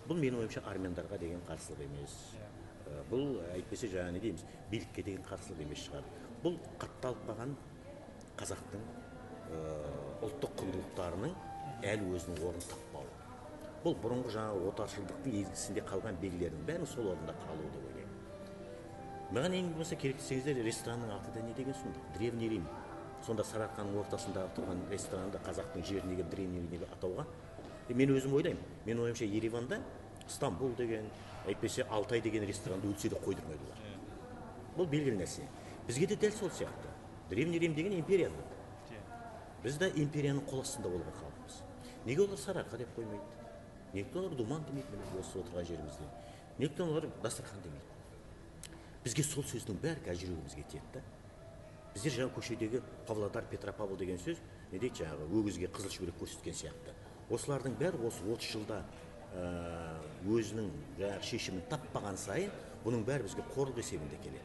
Бұл менің ойымша армяндарға деген қарсылық емес. Бұл әйтпесе жаңа не дейміз, билікке деген қарсылық емес шығар. Бұл қатталып қалған қазақтың ұлттық құндылықтарының әлі өзінің орнын таппауы. Бұл бұрынғы жаңа отаршылдықтың езгісінде қалған белгілердің бәрінің сол орнында қалуы деп ойлаймын. Маған ең болмаса керек десеңіздер, ресторанның аты да не деген сұмдық? Древний Рим. Сонда Сарыарқаның ортасындағы тұрған ресторанды қазақтың жеріне келіп Древний Рим деп атауға мен өзім ойлаймын. Мен ойымша, Ереванда Стамбул деген, әйтпесе Алтай деген ресторанды өлсе де қойдырмайды олар. Бұл белгілі нәрсе. Бізге де дәл сол сияқты. Древний Рим деген империяның аты. Біз де империяның қол астында болған халықпыз. Неге олар Сарыарқа деп қоймайды? Неліктен олар Думан демейді міне осы отырған жерімізде? Неліктен олар дастархан демейді? Бізге сол сөздің бәрі қазір жүрегімізге тиеді да. Біздер жаңа көшедегі Павлодар, Петропавл деген сөз, не дейді, жаңағы өгізге қызыл шүберек көрсеткен сияқты. Осылардың бәрі осы 30 жылда өзінің жаңағы шешімін таппаған сайын бұның бәрі бізге қорлық есебінде келеді.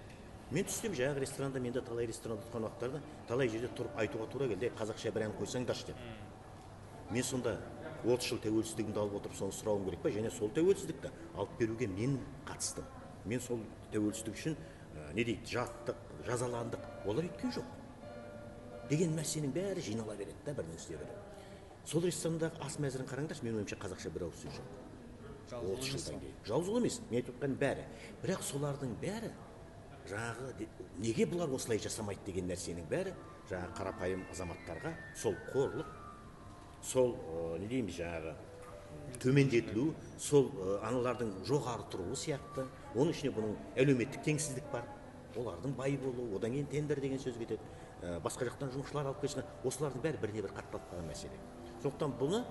Мен түстім жаңағы ресторанда, мен де талай ресторанда тұрған уақыттарда талай жерде тұрып айтуға тура келді, қазақша бір ән қойсаңдаршы деп. Мен сонда 30 жыл тәуелсіздігімді алып отырып соны сұрауым керек па? Және сол тәуелсіздікті алып беруге мен қатыстым. Мен сол тәуелсіздік үшін не дейді, жаттық, жазаландық. Олар өйткен жоқ. Деген мәселенің бәрі жинала береді да бірінің үстіне бірі. Сол ресторандағы ас мәзірін қараңдаршы, менің ойымша қазақша бір ауыз сөз жоқ. 30 жылдан кейін. Жалғыз ол емес, мен айтып отқаным бәрі. Бірақ солардың бәрі жаңағы неге бұлар осылай жасамайды деген нәрсенің бәрі жаңағы қарапайым азаматтарға сол қорлық, сол не дейміз жаңағы төмендетілу, сол аналардың жоғары тұруы сияқты. Оның ішінде бұның әлеуметтік теңсіздік бар. Олардың бай болуы, одан кейін тендер деген сөз кетеді. Басқа жақтан жұмысшылар алып келсін. Осылардың бәрі біріне бір қатталып қалған мәселе. Сондықтан бұны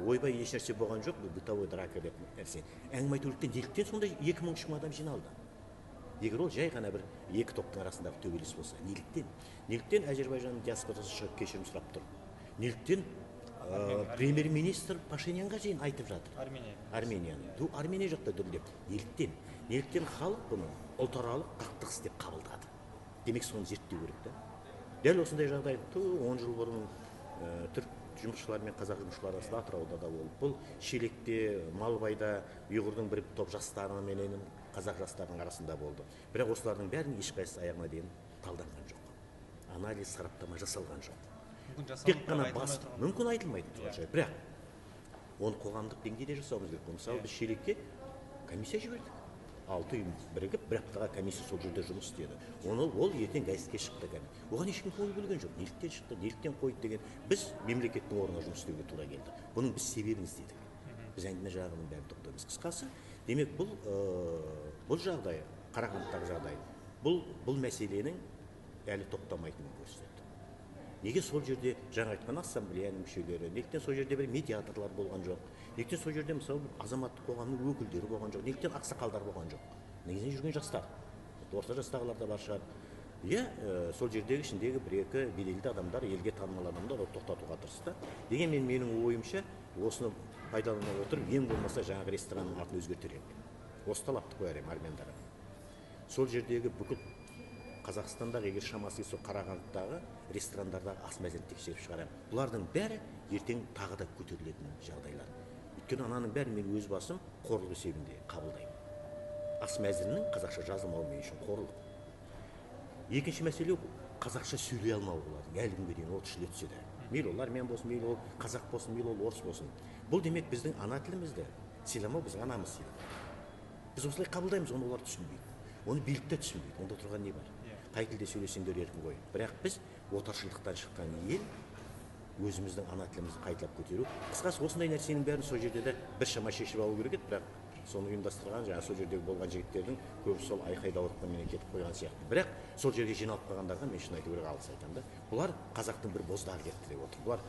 ойбай ешнәрсе болған жоқ, бұл бытовой драка деп нәрсе. Әңгіме айту керек, неліктен сонда 2000-3000 адам жиналды? Егер ол жай ғана бір екі топтың арасындағы төбелес болса, неліктен? Неліктен Әзербайжанның диаспорасы шығып кешірім сұрап тұр? Неліктен премьер-министр Пашинянға дейін айтып жатыр? Армения. Арменияны. Армения жақта дүрілдеп. Неліктен? Неліктен халық бұны ұлтаралық қақтығыс деп қабылдады? Демек, соны зерттеу керек та. Дәл осындай жағдай 10 жыл бұрын түрк жұмысшылар мен қазақ жұмысшылары арасында Атырауда да болды. Бұл Шелекте, Малбайда ұйғырдың бір топ жастары менен қазақ жастарының арасында болды. Бірақ осылардың бәрінің ешқайсысы аяғына дейін талданған жоқ. Анализ, сараптама жасалған жоқ. Тек қана бас, мүмкін айтылмайтын тұрған жай. Бірақ оны қоғамдық деңгейде жасауымыз керек. Мысалы, біз Шелекке комиссия жібердік. 6 ұйым бірігіп, бір аптаға комиссия сол жерде жұмыс істеді. Оны ол ертең газетке шықты кәдімгі. Оған ешкім көңіл бөлген жоқ. Неліктен шықты, неліктен қойды деген. Біз мемлекеттің орнына жұмыс істеуге тура келді. Бұның біз себебін іздедік. Біз әңгіме жағының бәрін тоқтаймыз. Қысқасы, демек бұл жағдай, Қарағандыдағы жағдай, бұл мәселенің әлі тоқтамайтынын көрсетеді. Неге сол жерде жаңа айтқан ассамблеяның мүшелері, неліктен сол жерде бір медиаторлар болған жоқ, неліктен сол жерде мысалы бір азаматтық қоғамның өкілдері болған жоқ, неліктен ақсақалдар болған жоқ. Негізінен жүрген жастар, орта жастағылар да бар шығар. Иә, сол жердегі ішіндегі бір-екі беделді адамдар, елге танымал адамдар оны тоқтатуға тырысты. Дегенмен менің ойымша, осыны пайдалана отырып, ең болмаса жаңағы ресторанның атын өзгертер едік. Осы талапты қояр едім армяндарға. Сол жердегі бүкіл Қазақстандағы, егер шамасы келсе, Қарағандыдағы ресторандардағы ас мәзірін тексеріп шығарамын. Бұлардың бәрі ертең тағы да көтерілетін жағдайлар. Өйткені ананың бәрін мен өз басым қорлық есебінде қабылдаймын. Ас мәзірінің қазақша жазылмауы мен үшін қорлық. Екінші мәселе, қазақша сөйлей алмауы олардың әлі күнге дейін 30 жыл өтсе де. Мейлі ол армян болсын, мейлі ол қазақ болсын, мейлі ол орыс болсын. Бұл демек біздің ана тілімізді сыйламау, біздің анамыз сыйламау. Біз осылай қабылдаймыз, оны олар түсінбейді. Оны билік те түсінбейді. Онда тұрған не бар? Қай тілде сөйлесеңдер еркін ғой. Бірақ біз отаршылдықтан шыққан ел, өзіміздің ана тілімізді қайталап көтеру. Қысқасы, осындай нәрсенің бәрін сол жерде де біршама шешіп алу керек еді, бірақ соны ұйымдастырған, жаңа сол жердегі болған жігіттердің көбі сол айқай даурықпенен кетіп қойған сияқты. Бірақ сол жерге жиналып қалғандарға мен шын айту керек, алғыс айтамын да. Бұлар қазақтың бір боздағы кетті деп отыр. Бұлар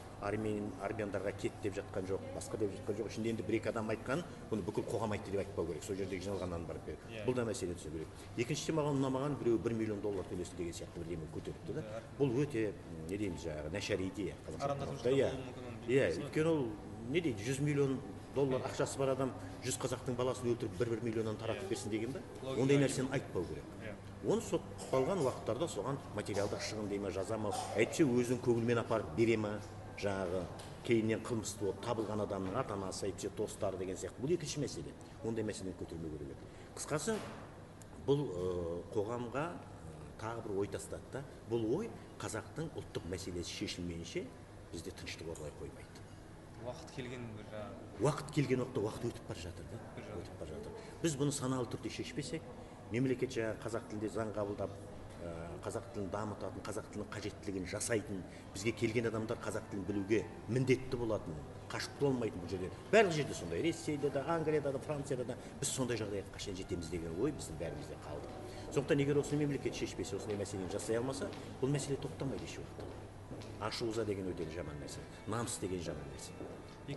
армяндарға кет деп жатқан жоқ, басқа деп жатқан жоқ. Ішінде енді бір-екі адам айтқан, бұны бүкіл қоғам айтты деп айтпау керек. Сол жердегі жиналғаннан барып керек. Бұл да мәселе түсіну керек. Екіншіден, маған ұнамаған біреу 1 миллион доллар төлесін деген сияқты бірдеме көтеріпті да. Бұл өте, не дейміз, жаңағы нашар идея қазақша. Иә, өйткені ол не дейді, 100 миллион доллар ақшасы бар адам 100 қазақтың баласын өлтіріп 1-1 миллионнан таратып берсін деген бе? Ондай нәрсені айтпау керек. Оны сотталған уақыттарда соған материалдық шығын дей ме, жаза ма, әйтпесе өзінің көңілімен апарып бере ме? Жаңағы кейіннен қылмысты болып табылған адамның ата-анасы, әйтпесе достары деген сияқты. Бұл екінші мәселе. Ондай мәселені көтермеу керек еді. Қысқасы, бұл қоғамға тағы бір ой тастады да. Бұл ой қазақтың ұлттық мәселесі шешілмейінше бізде тыныштық орнай қоймайды. Уақыт келген бір жаңағы. Уақыт келген уақытта уақыт өтіп бара жатыр да. Өтіп бара жатыр. Біз бұны саналы түрде шешпесек, мемлекет жаңағы қазақ тілінде заң қабылдап, қазақ тілін дамытатын, қазақ тілінің қажеттілігін жасайтын, бізге келген адамдар қазақ тілін білуге міндетті болатын, қашып құтыла алмайтын бұл жерде. Барлық жерде сондай, Ресейде де, Англияда да, Францияда да біз сондай жағдайға қашан жетеміз деген ой біздің бәрімізде қалды. Сондықтан егер осыны мемлекет шешпесе, осындай мәселені жасай алмаса, бұл мәселе тоқтамайды еш уақытта. Ашу ыза деген өте жаман нәрсе, намыс деген жаман нәрсе.